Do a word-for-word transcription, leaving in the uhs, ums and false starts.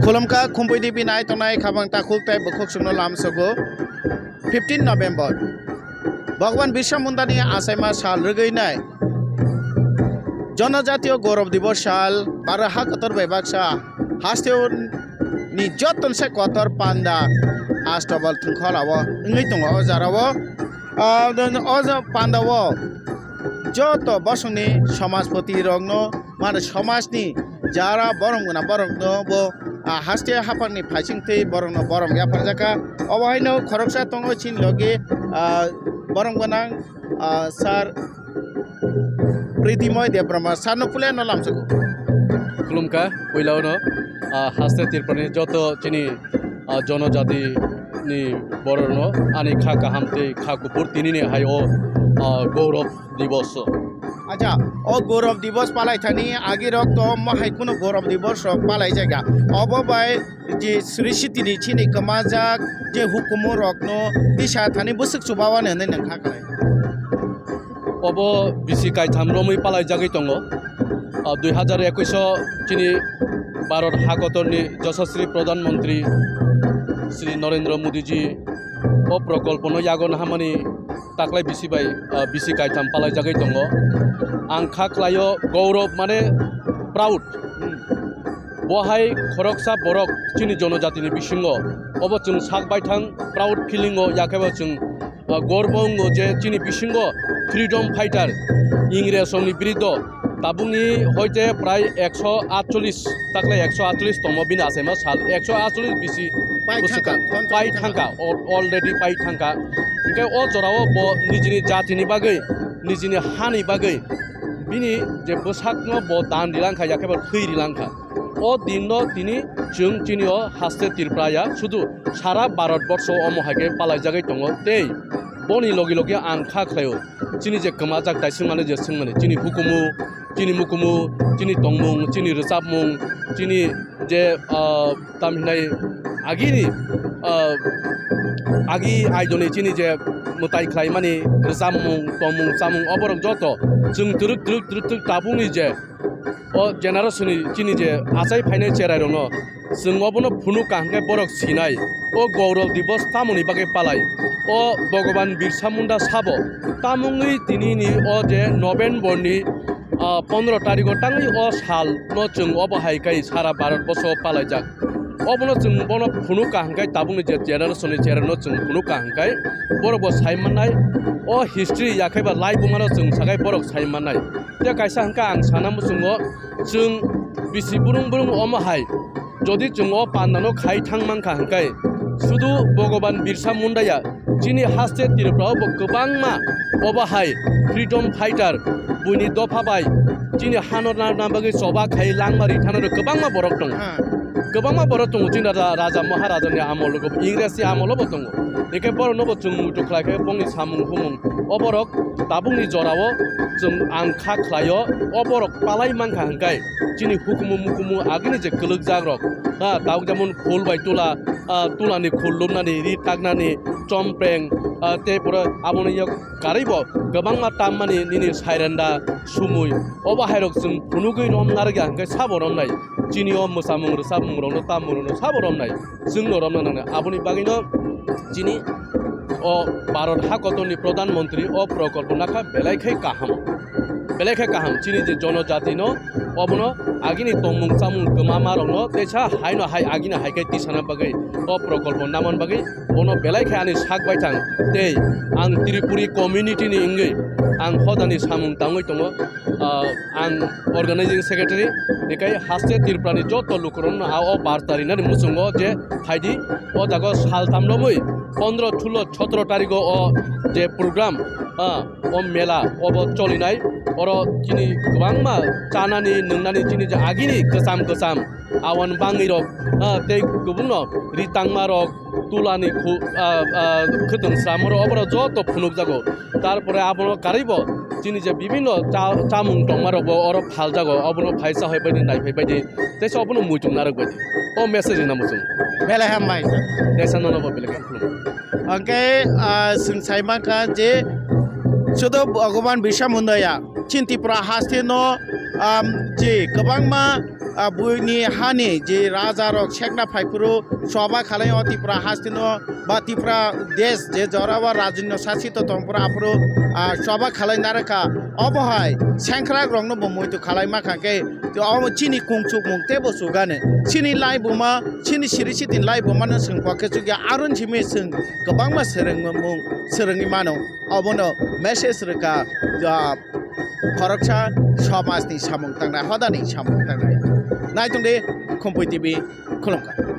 Khulumkha Khumpui T V nai tongnai khabang takhuk tei bukhuk chwngno lamsogo fifteen November. Bhagwan Birsa Mundani achaima sal rwgwi nai Jonojatiyo Gaurav Divas sal, Bharat ha kotor bai baksa hasteo ni joto se kotor panda Astabal thwngkhwlao wngwi tongo o jarao. Ah, o ja-, pandao joto bosongni samajpati rokno, mane samajni jara borom gwnang borokno bo, ah, haste haphangni phaising twi borokno borom yapharjakha. Obo haino khoroksa tongo chini logi, ah, borom gwnang, ah, sir Pritimoy Debbarma, sir no pulia no lamsoko. Khulumkha, puilao no, ah, haste Tripurani joto chini, ah, jonojati ni borokno ani kha kaham tei kha kuphur tinini hai o, ah, Gaurav Divas. Acha, o Gaurav Divas palai thani agi rok to mohai kuno Gaurav Divas rok palai jaga. Obo bai je Sri Siti ni chini kwmajak je hukumu rokno tisa thani bwswk chubawa hinwi nang kha khlai. Obo bisi kaitham romwi palai jagwi tongo. Ah, dui hazar ekwis o chini Bharat hakotorni Jasasri Pradhan Mantri Shri Narendra Modi ji o prokolpono yago nahamani taklai bisi bai, ah, bisi kaitham palai jagwi tongo. Ang kha khlaio Gaurav mane proud. Bo hai khoroksa borok chini jonojatini bisingo obo chwng sak baithang proud feeling o yakhe bo chwng ah, gorbo wngo je chini bisingo freedom fighter Ingres rokni biriddo tabukni hoite prai ekso atchollis, takle ekso atchollis tongmo bini achaima sal, ekso atchollis bisi pai bwswk thangkha, ka-, pai thangkha, al-, already pai thangkha. Hwnkhe o jorao bo nijini jatini bagwi, nijini hani bagwi bini je bwsakno bo dan rilangkha, yakhe bo thwi rilangkha. O dinno tini chwng chini o haste Tripura ya, sudu sara Bharat borsho omo hai khe palai jagwi tongo tei boni logi logi ang kha khlaio. Chini je kwmajak tai swngmani je swngmani, chini hukumu, chini mukumu, chini tongmung, chini rwchapmung, chini je, ah, tam hinai agini, ah, agi aidoni chini je mwtai khlaimani rwchapmung, tongmung, chamung, oborok joto chwng twrwk, twrwk, twrwk, twrwk tabukni je o generation ni chini je achai phainai cherai rokno chwng obono phunuk kaham khe borok sinai. O Gaurav Divas tamoni bagwi palai? O Bhagavan Birsa Munda sabo tamungwi tini ni o je November ni, ah, pondro tarikh o tangwi o sal no chwng obo hai kai sara Bharat boso palaijak. Obono chwng bono phunuk kaham kai tabukni je generation ni cherai no chwng phunuk kaham kai borok bo sai mannai. O history yakhai ba lai bumano chwng sakai borok sai mannai. Tei kaisa hwnkha ang sana muchungo, chwng bisi burung burung omo hai, jodi chwng o pandano khai thang mankha hwnkhe, sudu Bhagavan Birsa Munda ya, chini haste Tripura o bo kwbangma obo hai freedom fighter, buini dopha bai chini hano narwkna bagwi choba khai langma ri thana rok kwbangma borok tongo. Ha. Kwbangma borok tongo chini raja, raja Maharaja ni amol o, Ingres ni amol o bo tongo. Hwnkhe borok no bo chwng muitu khlai khe bongni samung humung o borok tabukni jorao chwng ang kha khlaio, o borok palai mankha hwnkhe chini hukumu mukumu agini je kwlwkjak rok, ha, tabuk jemon khul bai tula, ah, tulani khul lumnani, ri taknani, chompreng, ah, tei pore aboni yok karwi bo kwbangma tammani nini sairenda sumui obo hairok chwng phunugwi romna rwgya hwnkhe sabo romnai, chini o mwsamung rwchapmung rokno tammung rokno sabo romnai. Chwngno romna nangnai. Aboni bagwino chini o Bharat hakotorni Pradhan Mantri o prokolpo nakha belai khai kaham. Belai khai kaham. Chini je jonojatino obono agini tongmung chamung kwmamarokno teisa haino hai agini hai khai tisana bagwi o prokolpo naman bagwi bono belai khai ani sak baithang tei ang Tripuri community ni wngwi ang hodani samung tangwi tongo. Ah, ang organizing secretary, hwnkhe haste Tripurani joto lukurokno a o barta rinani muchungo je phaidi, o jaga saltam romwi pondro, sulo, sotro tarigo o je program, ah, o mela obo cholinai, oro chini kwbangma chanani nwngnani chini je agini kwcham kwcham awan bangwi rok, ah, tei kubungno ri tangma rok, tulani khu-, ah, ah, khwtwng sramo rok, oborok joto phunukjago. Tarpore abono karwibo chini je bibinno cha-, chamung tongmarokbo oro phaljago, obono phai chahai baidi, naiphai baidi, teisa obono muitung narwk baidi. O message rina muchung. Belai hambai. Teisa nono bo belai khulum. Hwnkhe, ah, chwng sai mankha je sudu Bhagavan Birsa Munda ya, chini Tripura haste no, um, je kwbangma ah, buini hani je raja rok sekna phaiphuru choba khalai o Tripura hastino ba Tripura desh je jorao rajinno sasito tongphuru aphuru, ah, choba khalai narwkha. Obo hai sengkrak rokno bo muitu khalai ma kha khe omo chini kungchukmung teibo chugani. Chini laibuma, chini siri sitin laibuma no chwng kok khe chukya, aron simi chwng kwbangma swrwngmung swrwngwi mano. Obono message rwkha, ah, khoroksa somajni samung tangnai, hodani samung tangnai. Naitung di Khumpui T V, khulumkha.